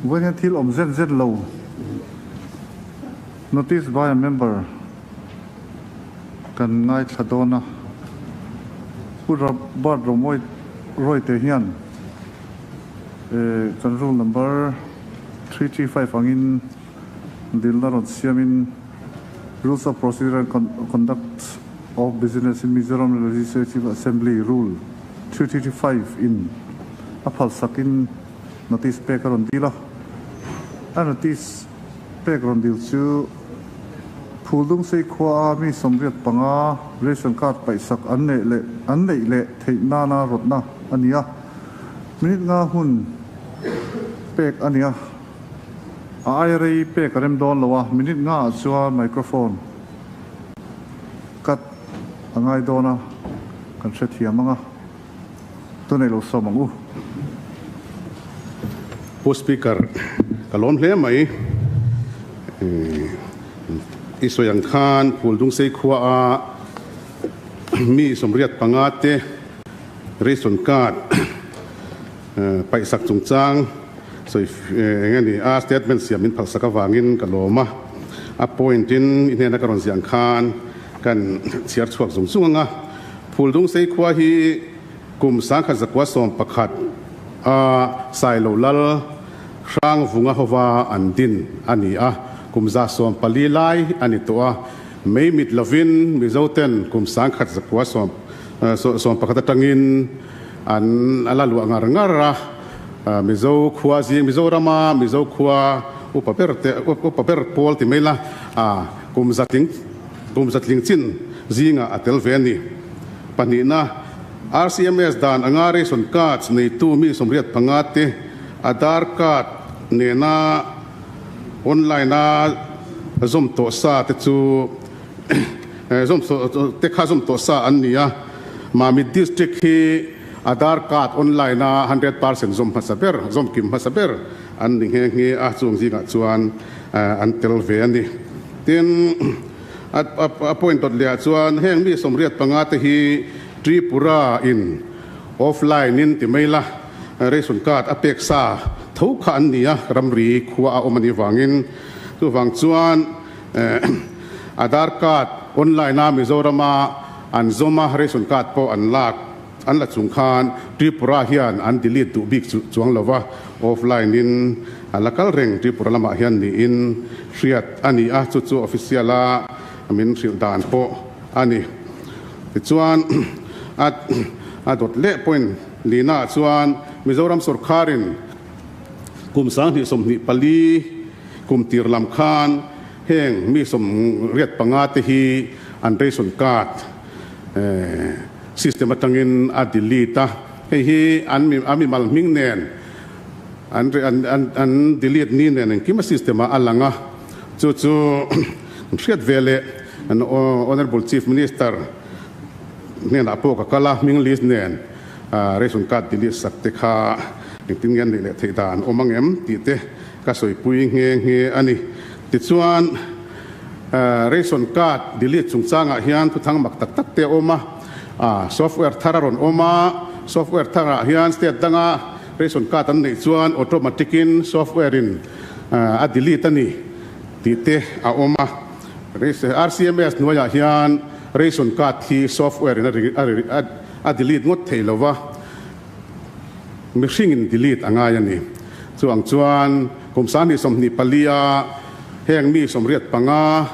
Vawiin hian thil awm zet zet lo Notice by a member kan ngaithla dawn a. Pu Robert Romawi Rawite hian kan rule number 335 angin dilna rawn siamin Rules of Procedure and Conduct of Business in Mizoram Legislative Assembly Rule 335 in a phalsakin notice pek a rawn dil a. A notice pek rawn dil chu Phuldungsei khua a mi 85 ration card paihsak an neih leh an neih leh theih nana rawtna a ni a. Minute nga hun pek a ni a. A ai rei pek a rem dawn lo a, minute nga ah chuan microphone cut a ngai dawn a, kan hrethiam ang a, tunei lo sawm ang u. Pu Speaker, ka lawm hle mai. I sawi ang khan Phuldungsei khua a mi 85 te ration card Paihsak chungchang sawi eng a ni a, statement siam min phalsak avangin ka lawm a, a point in i hnena ka rawn ziah ang khan kan chhiar chhuak zung zung ang a. Phuldungsei khua hi kum 1911 a Sailo Lal Hrangvunga hova an din a ni a, kum 140 lai a ni tawh a, mei mit lovin Mizoten kum 1911 atangin An a la luah ngar ngar a, Mizo khua zing, Mizorama Mizo khua upa ber te, upa ber pawl ti mai la, a kum zatling, kum zatling chin zingah a tel ve a ni. Pahnihna, RCMS dan anga ration cards neitu mi 85 te Aadhaar card nena online a zawm tawh sa te chu Zawm te kha zawm tawh sa an ni a, Mamit District hi Aadhaar card online a 100% zawm hmasa ber, zawm kim hmasa ber an ni nghe nghe a, chung zingah chuan an tel ve a ni. Tin, a point dawt lehah chuan heng mi 85 te hi Tripura in offline in ti mai la, ration card a pek sa tho kha an ni a, ramri khua a awm a nih vangin. Chuvang chuan Aadhaar card online a Mizorama an zawm a, ration card pawh an lak an la chung khan Tripura hian an delete duh bik chuang lo va, offline in a la kal reng Tripura lamah hian niin hriat a ni a, chu chu official a min hrilh dan pawh a ni. Tichuan a dawt leh point lina ah chuan Mizoram sorkharin kum 2024 Kum tir lam khan heng mi 85 te hi an ration card system atangin a delete a, hei hi an a mimal hming nen an an delete ni nen engkim a system ah a lang a, chu chu hriat ve leh an Honourable Chief Minister hnenah pawh ka kal a, hming list nen ration card delete sak te kha engtin nge an neih leh theih dan awm ang em tih te Ka sawipui nghe nghe a ni. Tichuan, ration card delete chungchangah hian thuthang mak tak tak te a awm a, software thar a rawn awm a, software tharah hian state danga ration card an neih chuan automatic in software in a delete a ni tih te a awm a. RCMS hnuaiah hian ration card hi software in a delete ngawt thei lo va. Mihringin delete a ngai a ni. Chu ang chuan kum 2024 a heng mi 85,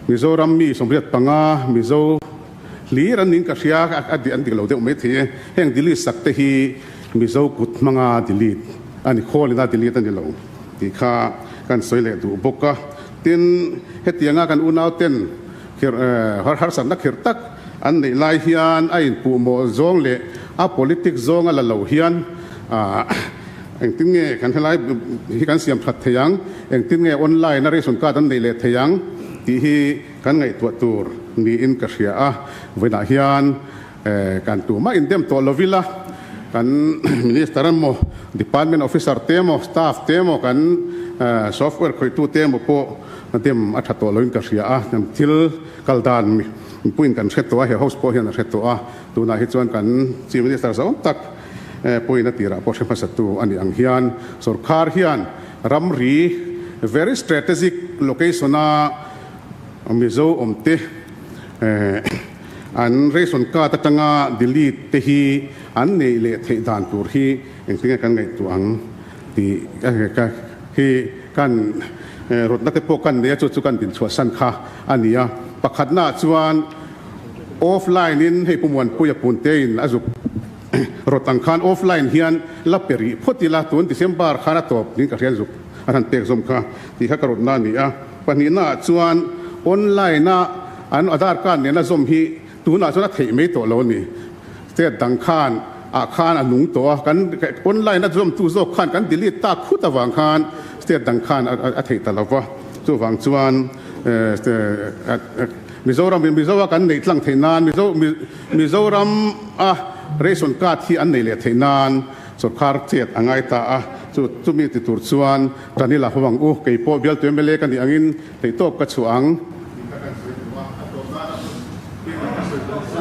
Mizoram mi 85, Mizo hlir an niin ka hria, a an dik lo deuh mai thei e. Heng delete sak te hi Mizo kut hmanga delete a ni, khawlina delete a ni lo tih kha kan sawi leh duh bawk a. Tin, hetianga kan unauten harsatna khirh tak An neih lai hian a inpuhmawh zawng leh a politics zawng a la lo hian engtin nge kan helai hi kan siam that thei ang, engtin nge online a ration card an neih leh thei ang tih hi kan ngaihtuah tur niin ka hria a. Vawiinah hian kan tumah indem tawh lo ila, kan minister emaw, department officer te emaw, staff te emaw, kan software khawihtu te emaw pawh dem a tha tawh loin ka hria a, thil Kal dan mipuiin kan hre tawh a, he house pawh hian a hre tawh a, tunah hi chuan kan Chief Minister zawng tak Pawhin a tirah pawh hre hmasatu a nih ang hian sorkar hian ramri very strategic location a Mizo awmte an ration card atanga delete te hi an neih leh theih dan tur hi engtin nge kan ngaihtuah ang tih hi kan rawtna te pawh kan nei a, chu chu kan dinchhuahsan kha a ni a. Pakhatnaah chuan offline in hei Pu Muanpuia Puntein a zuk rawt ang khan offline hian la pe rih phawt ila, tun December khan a tawp niin ka hriat zuk a han pek zawm kha tih kha ka rawtna a ni a. Pahnihnaah chuan online a an Aadhaar card nena zawm hi tunah chuan a theih mai tawh lo a ni. State dang khan ah khan a nung tawh a, kan online a zawmtu zawk khan kan delete tak khut avang khan state dang khan a theih ta lo va. Chuvang chuan Mizoram in Mizo a kan neih tlang theih nan Mizo Mizoram a ration card hi an neih leh theih nan sawrkar chet a ngai ta a. Chu chumi ti tur chuan Tan i la ho ang u, kei pawh bialtu mla ka nih angin theihtawp ka chhuah ang. Tih kha kan sawi duh a, a tawp nan a hun keimah ka sawi duh chu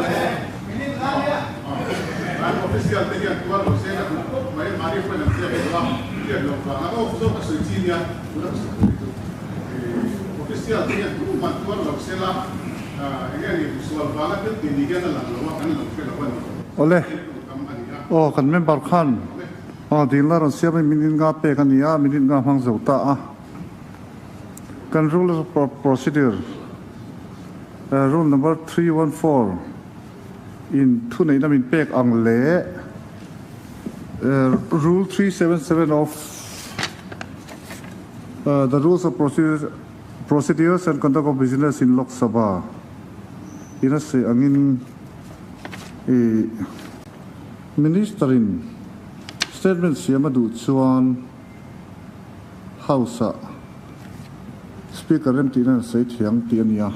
an official te hian tuar lo se ka duh khawp mai, mahni friend an ziak lo a, hriat loh vang a off zawk ka sawi chi nia, tuna ka sawi tur hi chu official te hian tuman tuar lo se la, eng nge ni sual vanga thil tih ni hian a lang lo a, kan lo hre lo a ni. Awle, aw kan member khan Aw, dil a rawn siam in minute nga pek a ni a, minute nga hmang zo ta a. Kan rule of procedure, rule number 314 in thuneihna min pek ang leh rule 377 of the rules of procedures and conduct of business in Lok Sabha in a sawi angin i Minister in statement siam a duh chuan House ah Speaker remtihna an sawi thiang tih a ni a.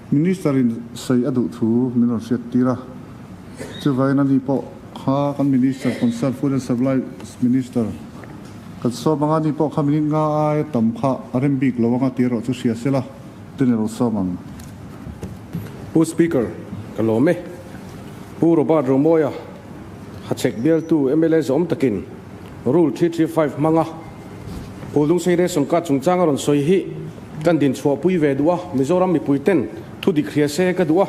Minister in sawi a duh thu min rawn hriat tir a. Chuvangin ani pawh kha kan Minister concerned Food and Supply Minister kan sawm anga ani pawh kha minute nga aia tam kha a rem bik lo anga tih erawh chu hria sela ten i lo sawm ang. Pu Speaker, ka lawm e. Pu Robert Romawia, Hachhek bialtu mla zawm takin Rule 335 hmanga Pu Lungsei Ration Card chungchang a rawn sawi hi kan dinchhuahpui ve duh a, Mizoram mipuiten thu dik hria se ka duh a.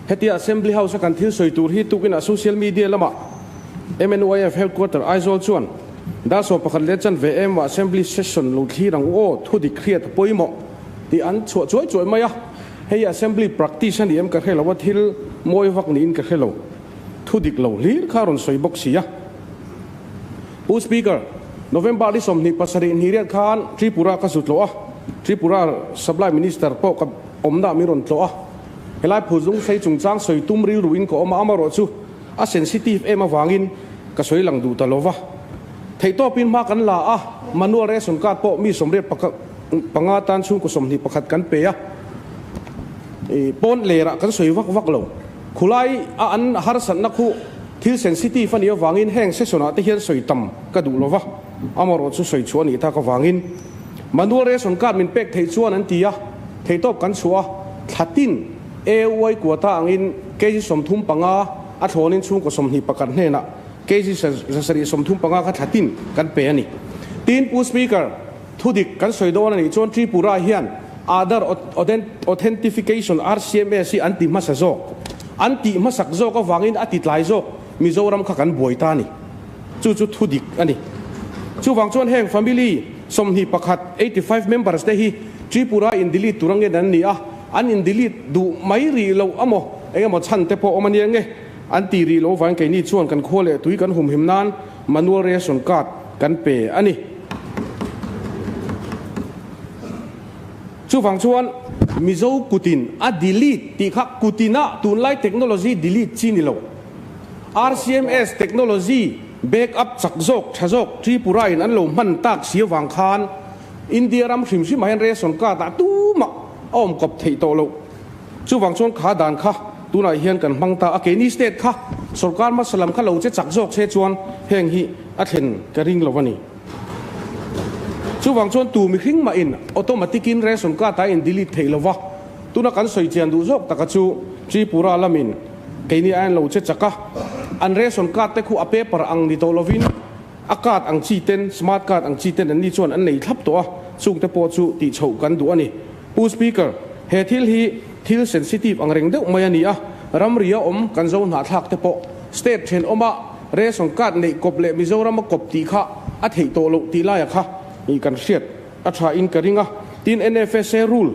Hetia Assembly House a kan thil sawi tur hi tukinah social media lamah MNYF Headquarter Aizawl chuan dar 11 leh chanve emaw Assembly Session lo thlir ang u aw, thu dik hriat a pawimawh tih an chhuah chuai chuai mai a. Hei assembly practice a ni em ka hre lo a, thil mawi vak niin ka hre lo. Thu dik lo hlir kha a rawn sawi bawk si a. Pu Speaker, November ni 27 hnih riat khan Tripura ka zu tlawh a, Tripura Supply Minister pawh ka awmna min rawn tlawh a. Helai phuzung sei chungchang sawi tum rilruin ka awm a, amarawh chu a sensitive em avangin ka sawi lang duh ta lo va. Theihtawpin hma kan la a, manual ration card pawh mi sawmriat panga tan chhungkaw 21 kan pe a, pawn lerah kan sawi vak vak lo. Khulai a an harsatna khu thil sensitive a nih avangin heng session ah te hian sawi tam ka duh lo va, amarawh chu sawi chhuah a nih tak avangin manual ration card min pek theih chuan an ti a, theihtawp kan chhuah a, thla tin AY quota angin kg 35 a thlawnin chhungkaw 21 hnenah kg 735 kha thla tin kan pe a ni. Tin, Pu Speaker, Thu dik kan sawi dawn a nih chuan Tripura hian Aadhaar Authentification RCMS hi an ti hmasa zawk. An tih hmasak zawk avangin a ti tlai zawk Mizoram kha kan buai ta a ni. Chu chu thu dik a ni. Chuvang chuan heng family 21, 85 members te hi Tripura in delete tur angen an ni a, an in delete duh mai rih loh amaw engemaw chhan te pawh awm a nia nge an ti rih loh avangin keini chuan kan khua leh tui kan humhim nan manual ration card kan pe a ni. Chuvang chuan Mizo kutin a delete tih kha kutina tunlai technology delete chi ni lo. RCMS technology back up chak zawk tha zawk Tripura in an lo hman tak si avang khan India ram hrim hrim ah hian ration card ah tumah a awm kawp theih tawh loh. Chuvang chuan kha dan kha tunah hian kan hmang ta a, keini state kha sorkar hmasa lam kha lo che chak zawk se chuan heng hi a thlen ka ring lo a ni. Chuvang chuan tu mihring mahin automatic in ration card a in delete theih lova, tuna kan sawi chian duh zawk taka chu Tripura lamin keini a en lo che chak a, An ration card te khu a paper ang ni tawh lovin a card ang chi ten, smart card ang chi ten an ni chuan an nei thlap tawh a, chung te pawh chu tih chhoh kan duh a ni. Pu Speaker, he thil hi thil sensitive ang reng deuh mai a ni a, ramri a awm kan zo hnahthlak te pawh state thenawma ration card neih kawp leh Mizorama kawp tih kha a theih tawh loh tih laia kha kan hriat a tha in ka ring a. Tin, NFSA Rule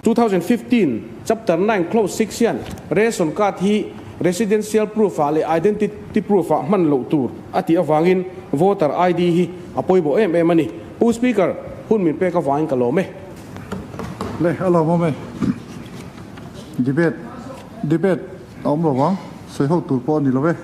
2015 Chapter 9 Clause 6 hian ration card hi residential proof ah leh identity proof ah hman loh tur a tih avangin voter ID hi a pawimawh em em a ni. Pu Speaker, hun min pek avangin ka lawm e. Le, a lawmawm e. Debate, debate a awm lo vang, sawi ho tur pawh a ni lo e.